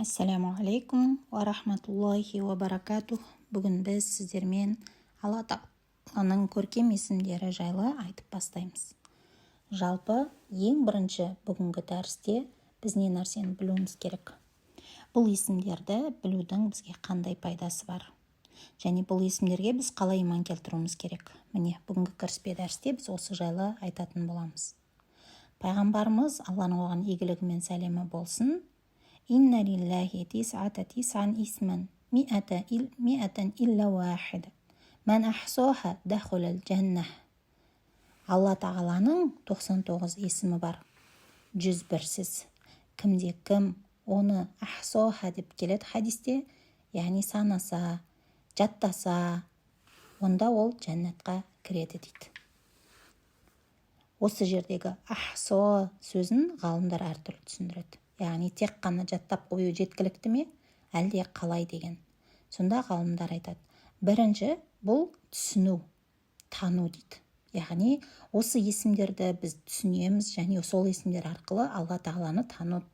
Ассаляму уа рахматуллахи уа баракатух. Бүгін біз сіздермен Алла Тағаланың көркем есімдері жайлы айтып бастаймыз. Жалпы, ең бірінші бүгінгі дәрісте біз не нәрсені білуіміз керек? Бұл есімдерді білудің бізге қандай пайдасы бар? Және бұл есімдерге біз қалай иман келтіруіміз керек? Міне, бүгінгі кіріспе дәрісте біз осы жайлы айтатын боламыз. Пайғамбарымыз, Алланың оған игілігі мен сәлемі болсын: «Инна лиллахи тис'ата тис'ан исман миатан илля уахид, мән ахсоха дахулал жаннах». Алла Тағаланың 99 есімі бар, 101-сіз. Кімде кім оны ахсоха деп келеді хадисте, яғни санаса, жаттаса, онда ол жәннатқа кіреді дейді. Осы жердегі ахсо сөзін ғалымдар әртүрлі түсіндіреді, яғни тек қана жаттап қою жеткілікті ме, әлде қалай деген. Сонда ғалымдар айтады: бірінші, бұл түсіну, тану дейді. Яғни осы есімдерді біз түсінеміз және сол есімдер арқылы Алла Тағаланы танып,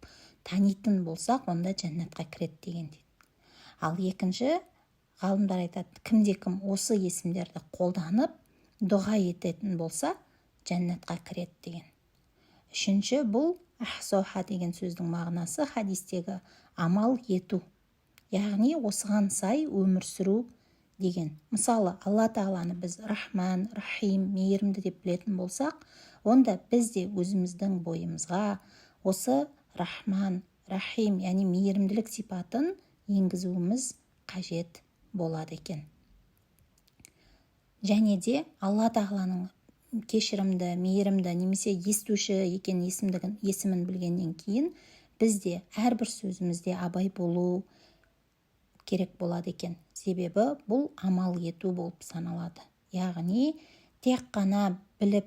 танитын болсақ, онда жәннатқа кіреді деген дейді. Ал екінші, ғалымдар айтады: кімде кім осы есімдерді қолданып дұға ететін болса, жәннатқа кіреді деген. Үшінші, бұл ахсоха деген сөздің мағынасы хадистегі амал ету, яғни осыған сай өмір сүру деген. Мысалы, Алла Тағаланы біз Рахман, Рахим, мейірімді деп білетін болсақ, онда біз де өзіміздің бойымызға осы Рахман, Рахим, яғни мейірімділік сипатын енгізуіміз қажет болады екен. Және де Алла Тағаланың кешірімді, мейірімді немесе естуші екен есімдігін, есімін білгеннен кейін біз де әрбір сөзімізде абай болу керек болады екен. Себебі бұл амал ету болып саналады, яғни тек қана біліп,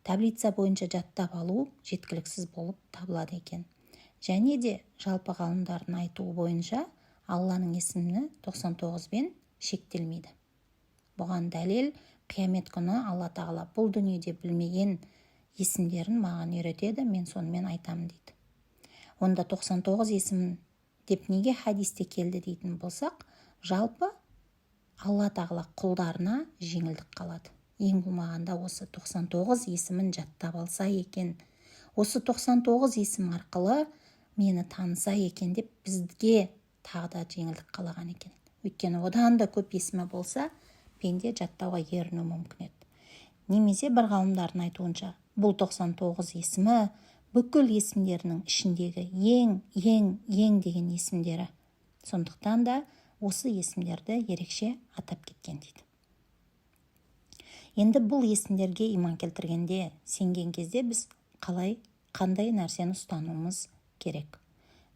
таблица бойынша жаттап алу жеткіліксіз болып табылады екен. Және де жалпы ғалымдардың айтуы бойынша, Алланың есімі 99-бен шектелмейді. Бұған дәлел: қиямет күні Алла Тағала бұл дүниеде білмеген есімдерін маған үйретеді, мен сонымен айтамын дейді. Онда 99 есім деп неге хадисте келді дейтін болсақ, жалпы Алла Тағала құлдарына жеңілдік қалады. Ең болмағанда осы 99 есімін жаттап алса екен, осы 99 есім арқылы мені таныса екен деп бізге тағы да жеңілдік қалаған екен. Өйткені одан да көп есімі болса, пенде жаттауға ерінуі мүмкін еді. Немесе бір ғалымдардың айтуынша, бұл 99 есімі бүкіл есімдерінің ішіндегі ең, ең, ең деген есімдері. Сондықтан да осы есімдерді ерекше атап кеткен дейді. Енді бұл есімдерге иман келтіргенде, сенген кезде біз қалай, қандай нәрсені ұстануымыз керек?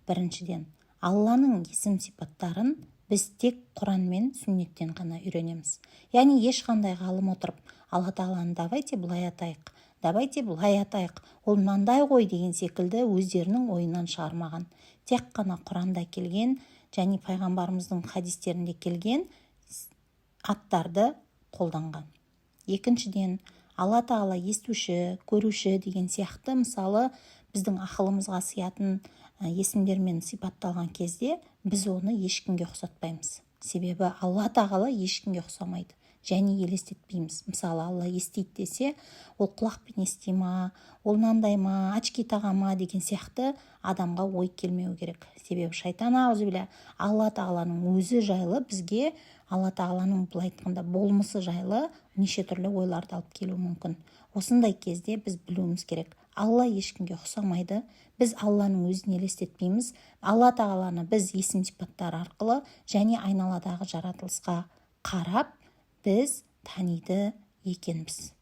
Біріншіден, Алланың есім сипаттарын біз тек Құран мен сүннеттен ғана үйренеміз. Яғни ешқандай ғалым отырып, Алла Тағаланы давайте былай атайық, давайте былай атайық, ол мынандай ғой деген секілді өздерінің ойынан шығармаған. Тек қана Құранда келген және пайғамбарымыздың хадистерінде келген аттарды қолданған. Екіншіден, Алла Тағала естуші, көруші деген сияқты, мысалы, біздің ақылымызға сиятын есімдермен сипатталған кезде, біз оны ешкімге ұқсатпаймыз. Себебі Алла Тағала ешкімге ұқсамайды және елестетпейміз. Мысалы, Алла естиді десе, ол құлақпен ести ма, ол мынандай ма, очки таға ма деген сияқты адамға ой келмеу керек. Себебі шайтан, аузубилля, Алла Тағаланың өзі жайлы бізге, Алла Тағаланың, былай айтқанда, болмысы жайлы неше түрлі ойларды алып келуі мүмкін. Осындай кезде біз білуіміз керек: Алла ешкімге ұқсамайды. Біз Алланың өзін елестетпейміз. Алла Тағаланы біз есім сипаттары арқылы және айналадағы жаратылысқа қарап біз таниды екенбіз.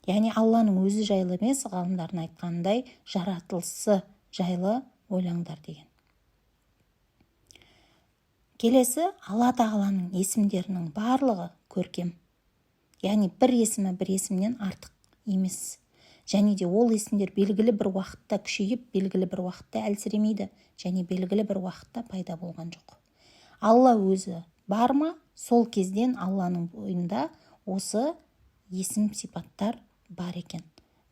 Яғни Алланың өзі жайлы емес, ғалымдардың айтқанындай, жаратылысы жайлы ойлаңдар деген. Келесі, Алла Тағаланың есімдерінің барлығы көркем, яғни бір есімі бір есімнен артық емес. Және де ол есімдер белгілі бір уақытта күшейіп, белгілі бір уақытта әлсіремейді және белгілі бір уақытта пайда болған жоқ. Алла өзі бар ма, сол кезден Алланың бойында осы есім сипаттар бар екен.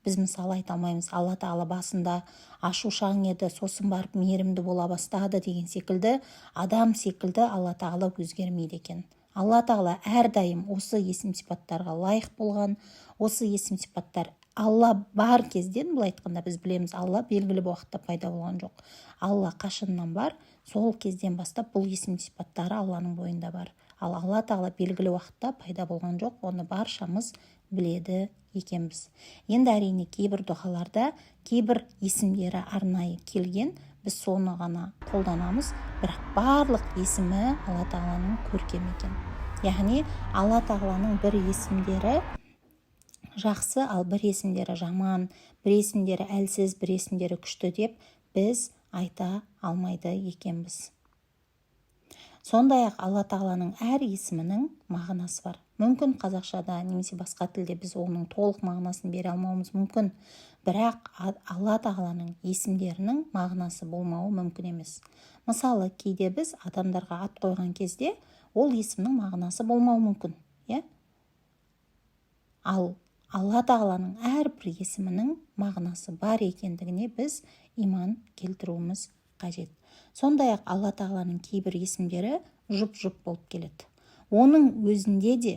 Біз, мысалы, айта алмаймыз, Алла Тағала басында ашушаң еді, сосын барып мейірімді бола бастады деген секілді. Адам секілді Алла Тағала өзгермейді екен. Алла Тағала әрдайым осы есім сипаттарға лайық болған. Осы есім сипаттар Алла бар кезден, былай айтқанда, біз білеміз, Алла белгілі бір уақытта пайда болған жоқ, Алла қашаннан бар, сол кезден бастап бұл есім сипаттары Алланың бойында бар. Ал Алла Тағала белгілі уақытта пайда болған жоқ, оны баршамыз біледі екенбіз. Енді, әрине, кейбір дұғаларда кейбір есімдері арнайы келген, біз соны ғана қолданамыз. Бірақ барлық есімі Алла Тағаланың көркем екен. Яғни Алла Тағаланың бір есімдері жақсы, ал бір есімдері жаман, бір есімдері әлсіз, бір есімдері күшті деп біз айта алмайды екенбіз. Сондай-ақ Алла Тағаланың әр есімінің мағынасы бар. Мүмкін, қазақшада немесе басқа тілде біз оның толық мағынасын бере алмауымыз мүмкін, бірақ Алла Тағаланың есімдерінің мағынасы болмауы мүмкін емес. Мысалы, кейде біз адамдарға ат қойған кезде ол есімнің мағынасы болмауы мүмкін, иә. Ал Алла Тағаланың әрбір есімінің мағынасы бар екендігіне біз иман келтіруіміз қажет. Сондай-ақ Алла Тағаланың кейбір есімдері жұп-жұп болып келеді. Оның өзінде де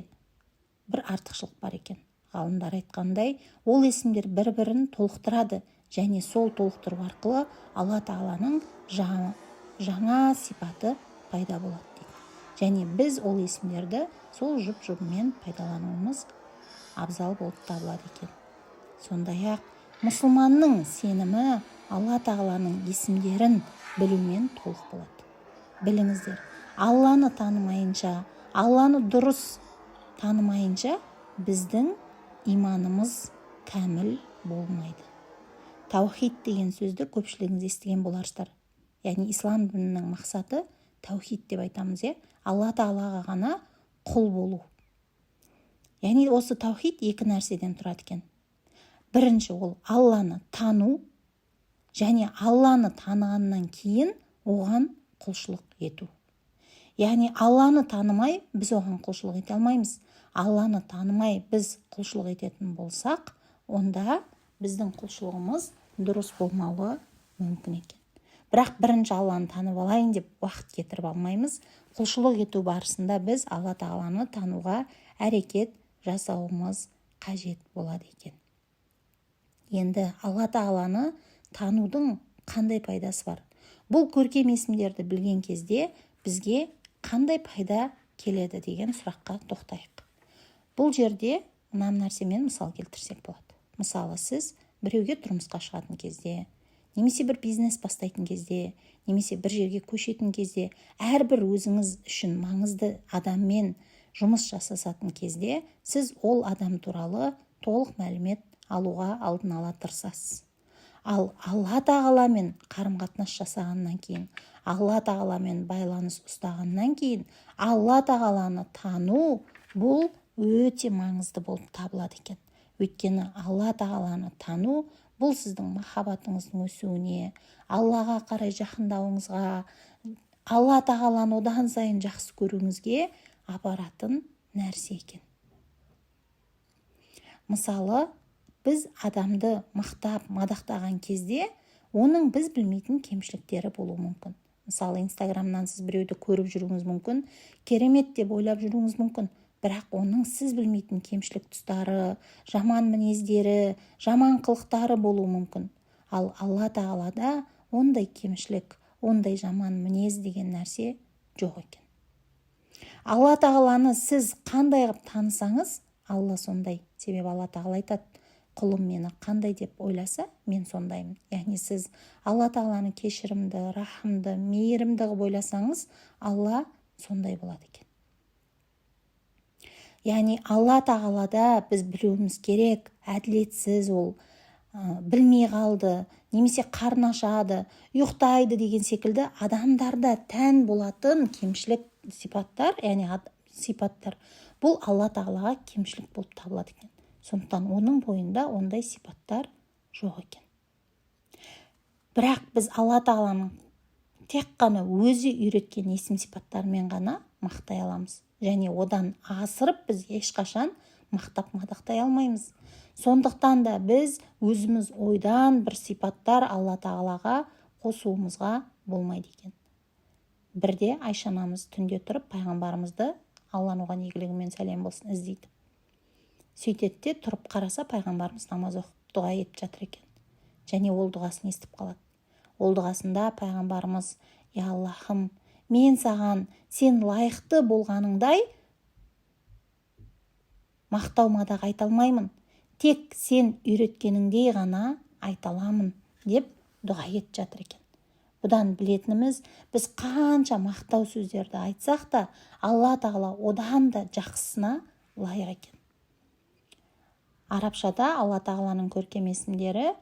бір артықшылық бар екен. Ғалымдар айтқандай, ол есімдер бір-бірін толықтырады және сол толықтыру арқылы Алла Тағаланың жаңа сипаты пайда болады дейді. Және біз ол есімдерді сол жұп-жұбымен пайдалануымыз абзал болып табылады екен. Сондай-ақ мұсылманның сенімі Алла Тағаланың есімдерін білумен толық болады. Біліңіздер, Алланы танымайынша, Алланы дұрыс танымайынша, біздің иманымыз кәміл болмайды. Таухид деген сөзді көпшілігіңіз естіген боларсыздар. Яғни ислам дінінің мақсаты таухид деп айтамыз, иә, Алла Тағалаға ғана құл болу. Яғни осы таухид екі нәрседен тұрады екен. Бірінші, ол Алланы тану және Алланы танығаннан кейін оған құлшылық ету. Яғни Алланы танымай, біз оған құлшылық ете алмаймыз. Алланы танымай біз құлшылық ететін болсақ, онда біздің құлшылығымыз дұрыс болмауы мүмкін екен. Бірақ бірінші Алланы танып алайын деп уақыт кетіріп алмаймыз. Құлшылық ету барысында біз Алла Тағаланы тануға әрекет жасауымыз қажет болады екен. Енді Алла Тағаланы танудың қандай пайдасы бар? Бұл көркем есімдерді білген кезде бізге қандай пайда келеді деген сұраққа тоқтайық. Бұл жерде мына нәрсемен мысал келтірсек болады. Мысалы, сіз біреуге тұрмысқа шығатын кезде немесе бір бизнес бастайтын кезде немесе бір жерге көшетін кезде, әрбір өзіңіз үшін маңызды адаммен жұмыс жасасатын кезде сіз ол адам туралы толық мәлімет алуға алдын ала тырысасыз. Ал Алла Тағаламен қарым қатынас жасағаннан кейін, Алла Тағаламен байланыс ұстағаннан кейін Алла Тағаланы тану бұл өте маңызды болып табылады екен. Өйткені Алла Тағаланы тану бұл сіздің махаббатыңыздың өсуіне, Аллаға қарай жақындауыңызға, Алла Тағаланы одан сайын жақсы көруіңізге апаратын нәрсе екен. Мысалы, біз адамды мақтап, мадақтаған кезде оның біз білмейтін кемшіліктері болуы мүмкін. Мысалы, Инстаграмнан сіз біреуді көріп жүруіңіз мүмкін, керемет деп ойлап жүруіңіз мүмкін, бірақ оның сіз білмейтін кемшілік тұстары, жаман мінездері, жаман қылықтары болуы мүмкін. Ал Алла Тағалада ондай кемшілік, ондай жаман мінез деген нәрсе жоқ екен. Алла Тағаланы сіз қандай қылып танысаңыз, Алла сондай. Себебі Алла Тағала айтады: «Құлым мені қандай деп ойласа, мен сондаймын». Яғни сіз Алла Тағаланы кешірімді, рахымды, мейірімді қылып ойласаңыз, Алла сондай болады екен. Яғни Алла Тағалада, біз білуіміз керек, әділетсіз, ол білмей қалды немесе қарны ашады, ұйықтайды деген секілді адамдарда тән болатын кемшілік сипаттар, яғни сипаттар, бұл Алла Тағалаға кемшілік болып табылады екен. Сондықтан оның бойында ондай сипаттар жоқ екен. Бірақ біз Алла Тағаланың тек қана өзі үйреткен есім сипаттарымен ғана мақтай аламыз және одан асырып біз ешқашан мақтап, мадақтай алмаймыз. Сондықтан да біз өзіміз ойдан бір сипаттар Алла тағалаға қосуымызға болмайды екен. Бірде Айша анамыз түнде тұрып пайғамбарымызды, Алланың оған игілігі мен сәлем болсын, іздейді. Сөйтеді де тұрып қараса, пайғамбарымыз намаз оқып дұға етіп жатыр екен. Және ол дұғасын естіп қалады. Ол дұғасында пайғамбарымыз: «Я Аллахым, мен саған сен лайықты болғаныңдай мақтау мадақ айта алмаймын, тек сен үйреткеніңдей ғана айта аламын», – деп дұға етіп жатыр екен. Бұдан білетініміз, біз қанша мақтау сөздерді айтсақ та, Алла тағала одан да жақсысына лайық екен. Арабшада Алла тағаланың көркем есімдері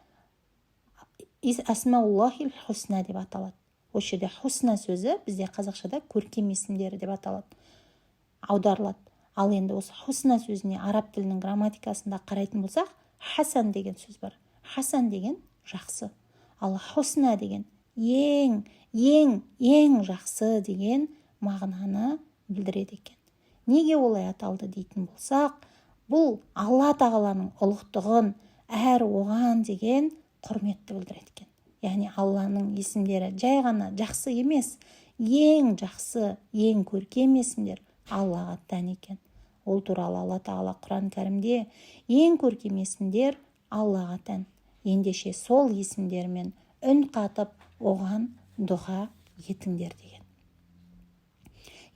асмауллахил хусна деп аталады. Осы жерде хусна сөзі бізде қазақшада көркем есімдері деп аталады, аударылады. Ал енді осы хусна сөзіне араб тілінің грамматикасында қарайтын болсақ, хасан деген сөз бар. Хасан деген жақсы, ал хусна деген ең, ең, ең жақсы деген мағынаны білдіреді екен. Неге олай аталды дейтін болсақ, бұл Алла тағаланың ұлықтығын әрі оған деген құрметті білдіреді екен. Яғни Алланың есімдері жай ғана жақсы емес, ең жақсы, ең көркем есімдер Аллаға тән екен. Ол туралы Алла тағала Құран кәрімде: «Ең көркем есімдер Аллаға тән, ендеше сол есімдермен үн қатып оған дұға етіңдер», – деген.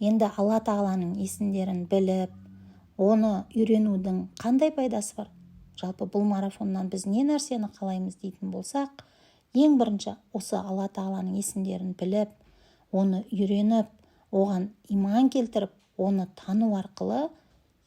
Енді Алла тағаланың есімдерін біліп, оны үйренудің қандай пайдасы бар? Жалпы бұл марафоннан біз не нәрсені қалаймыз дейтін болсақ, ең бірінші осы Алла тағаланың есімдерін біліп, оны үйреніп, оған иман келтіріп, оны тану арқылы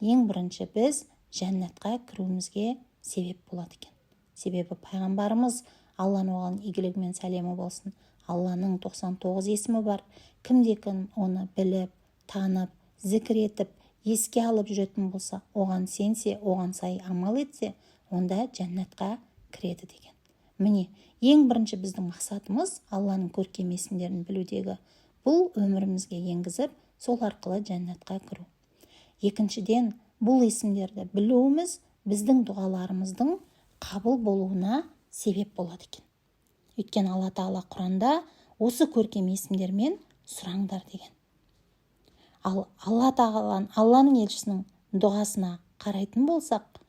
ең бірінші біз жәннатқа кіруімізге себеп болады екен. Себебі пайғамбарымыз, Алланың оған игілігі мен сәлемі болсын, Алланың 99 есімі бар, кімде кім оны біліп, танып, зікір етіп, еске алып жүретін болса, оған сенсе, оған сай амал етсе, онда жәннатқа кіреді деген. Міне, ең бірінші біздің мақсатымыз Алланың көркем есімдерін білудегі бұл өмірімізге енгізіп, сол арқылы жәннатқа кіру. Екіншіден, бұл есімдерді білуіміз біздің дұғаларымыздың қабыл болуына себеп болады екен. Өйткені Алла тағала Құранда осы көркем есімдермен сұраңдар деген. Ал Алла тағала, Алланың елшісінің дұғасына қарайтын болсақ,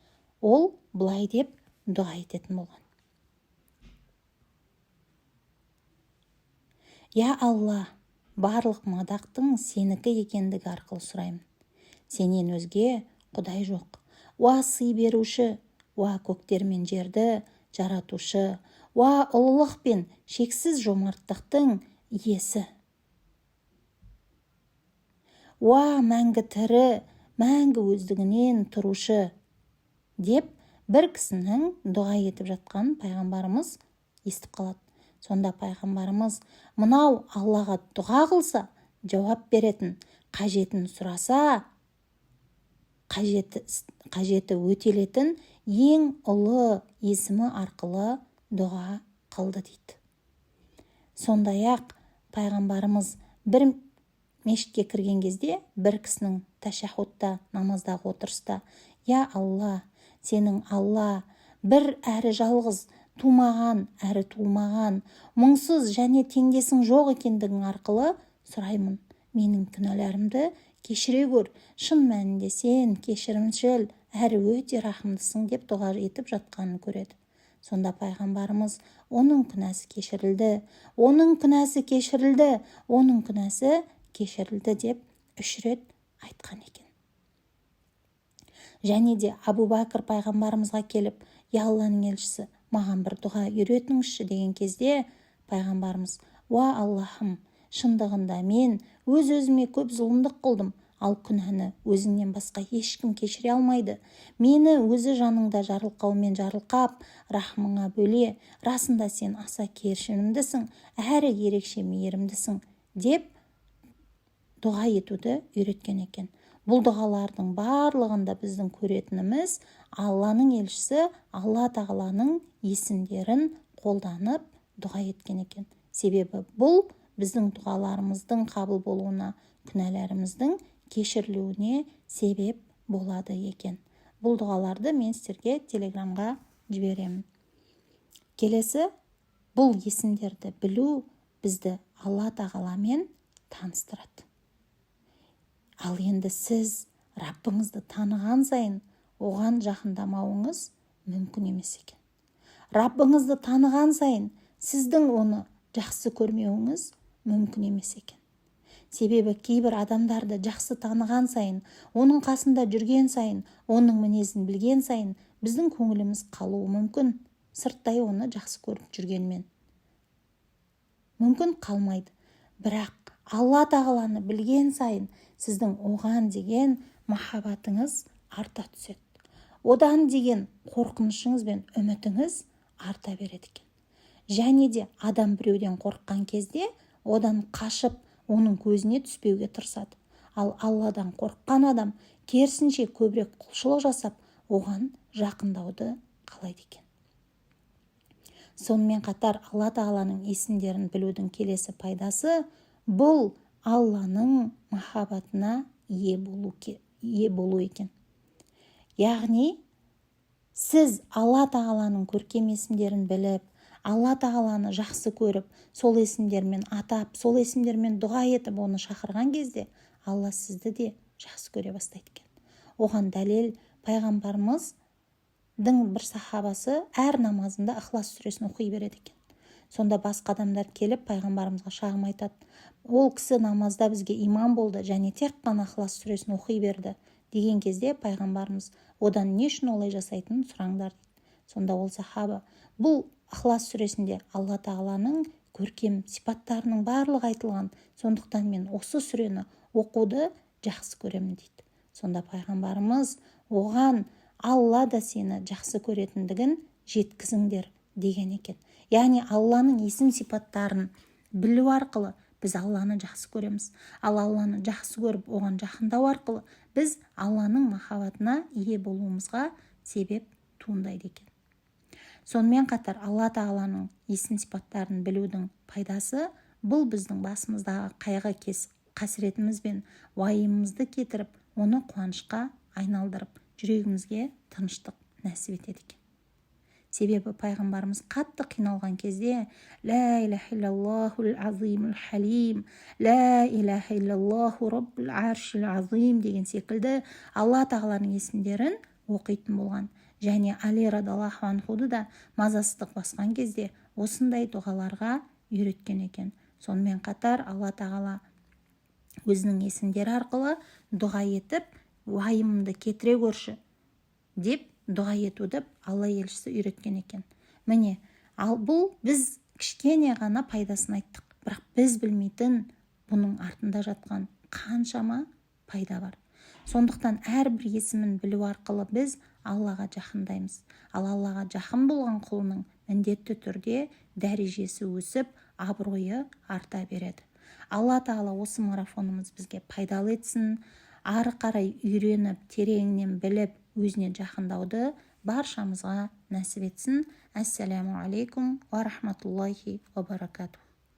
ол былай деп дұға ететін болған: «Я Алла, барлық мадақтың сенікі екендігі арқылы сұраймын. Сенен өзге Құдай жоқ. Уа сый беруші, уа көктер мен жерді жаратушы, уа ұлылық пен шексіз жомарттықтың иесі. Уа мәңгі тірі, мәңгі өздігінен тұрушы», деп бір кісінің дұға етіп жатқанын пайғамбарымыз естіп қалады. Сонда пайғамбарымыз: «Мынау Аллаға дұға қылса, жауап беретін, қажетін сұраса, қажеті өтелетін ең ұлы есімі арқылы дұға қылды», – дейді. Сондай-ақ пайғамбарымыз бір мешітке кірген кезде бір кісінің тәшәхудта, намаздағы отырыста: «Я Алла, сенің Алла бір әрі жалғыз, тумаған әрі туылмаған, мұңсыз және теңдесің жоқ екендігің арқылы сұраймын. Менің күнәларымды кешіре көр, шын мәнінде сен кешірімшіл әрі өте рахымдысың», – деп дұға етіп жатқанын көреді. Сонда пайғамбарымыз: «Оның күнәсі кешірілді, оның күнәсі кешірілді, оның күнәсі кешірілді», – деп 3 рет айтқан екен. Және де Абу Бәкір пайғамбарымызға келіп: «Я Алланың елшісі, маған бір дұға үйретіңізші», – деген кезде пайғамбарымыз: «Уа Аллахым, шындығында мен өз-өзіме көп зұлымдық қылдым, ал күнәні өзіңнен басқа ешкім кешіре алмайды. Мені өзі жаныңда жарылқаумен жарылқап, рахымыңа бөле. Расында сен аса кешірімдісің әрі ерекше мейірімдісің», – деп дұға етуді үйреткен екен. Бұл дұғалардың барлығында біздің көретініміз, Алланың елшісі Алла тағаланың есімдерін қолданып дұға еткен екен. Себебі бұл біздің дұғаларымыздың қабыл болуына, күнәларымыздың кешірілуіне себеп болады екен. Бұл дұғаларды мен сіздерге Телеграмға жіберемін. Келесі, бұл есімдерді білу бізді Алла Тағаламен таныстырады. Ал енді сіз Раббыңызды таныған сайын оған жақындамауыңыз мүмкін емес екен. Раббыңызды таныған сайын сіздің оны жақсы көрмеуіңіз мүмкін емес екен. Себебі кейбір адамдарды жақсы таныған сайын, оның қасында жүрген сайын, оның мінезін білген сайын біздің көңіліміз қалуы мүмкін. Сырттай оны жақсы көріп жүргенмен мүмкін қалмайды. Бірақ Алла Тағаланы білген сайын сіздің оған деген махаббатыңыз арта түседі. Одан деген қорқынышыңыз бен үмітіңіз арта береді екен. Және де адам біреуден қорыққан кезде одан қашып, оның көзіне түспеуге тырысады. Ал Алладан қорыққан адам керісінше көбірек құлшылық жасап, оған жақындауды қалайды екен. Сонымен қатар Алла Тағаланың есімдерін білудің келесі пайдасы — бұл Алланың махаббатына ие болу екен. Яғни сіз Алла Тағаланың көркем есімдерін біліп, Алла Тағаланы жақсы көріп, сол есімдермен атап, сол есімдермен дұға етіп, оны шақырған кезде Алла сізді де жақсы көре бастайды екен. Оған дәлел, пайғамбарымыздың бір сахабасы әр намазында Ықылас сүресін оқи береді екен. Сонда басқа адамдар келіп, пайғамбарымызға шағым айтады: «Ол кісі намазда бізге имам болды және тек қана Ықылас сүресін оқи берді», — деген кезде, пайғамбарымыз одан не үшін олай жасайтынын сұраңдар дейді. Сонда ол сахаба: «Бұл Ықылас сүресінде Алла Тағаланың көркем сипаттарының барлығы айтылған, сондықтан мен осы сүрені оқуды жақсы көремін», — дейді. Сонда пайғамбарымыз оған: «Алла да сені жақсы көретіндігін жеткізіңдер», — деген екен. Яғни Алланың есім сипаттарын білу арқылы біз Алланы жақсы көреміз. Ал Алланы жақсы көріп, оған жақындау арқылы біз Алланың махаббатына ие болуымызға себеп туындайды екен. Сонымен қатар Алла Тағаланың есім сипаттарын білудің пайдасы — бұл біздің басымыздағы қайғы кес қасіретіміз бен уайымымызды кетіріп, оны қуанышқа айналдырып, жүрегімізге тыныштық нәсіп етеді екен. Себебі пайғамбарымыз қатты қиналған кезде: «Лә илаха иллаллахул азимул халим, лә илаха иллаллаху раббул аршил азим» деген секілді Алла Тағаланың есімдерін оқитын болған. Және Али радиаллаху анхуды да мазасыздық басқан кезде осындай дұғаларға үйреткен екен. Сонымен қатар Алла Тағала өзінің есімдері арқылы дұға етіп, «Уайымымды кетіре көрші» деп дұға етуді Алла елшісі үйреткен екен. Міне, ал бұл біз кішкене ғана пайдасын айттық, бірақ біз білмейтін бұның артында жатқан қаншама пайда бар. Сондықтан әрбір есімін білу арқылы біз Аллаға жақындаймыз. Ал Аллаға жақын болған құлының міндетті түрде дәрежесі өсіп, абыройы арта береді. Алла Тағала осы марафонымыз бізге пайдалы етсін. Ары қарай үйреніп, тереңінен біліп, өзіне жақындауды баршамызға нәсіп етсін. Ассаламу алейкум уа рахматуллахи уа баракатух.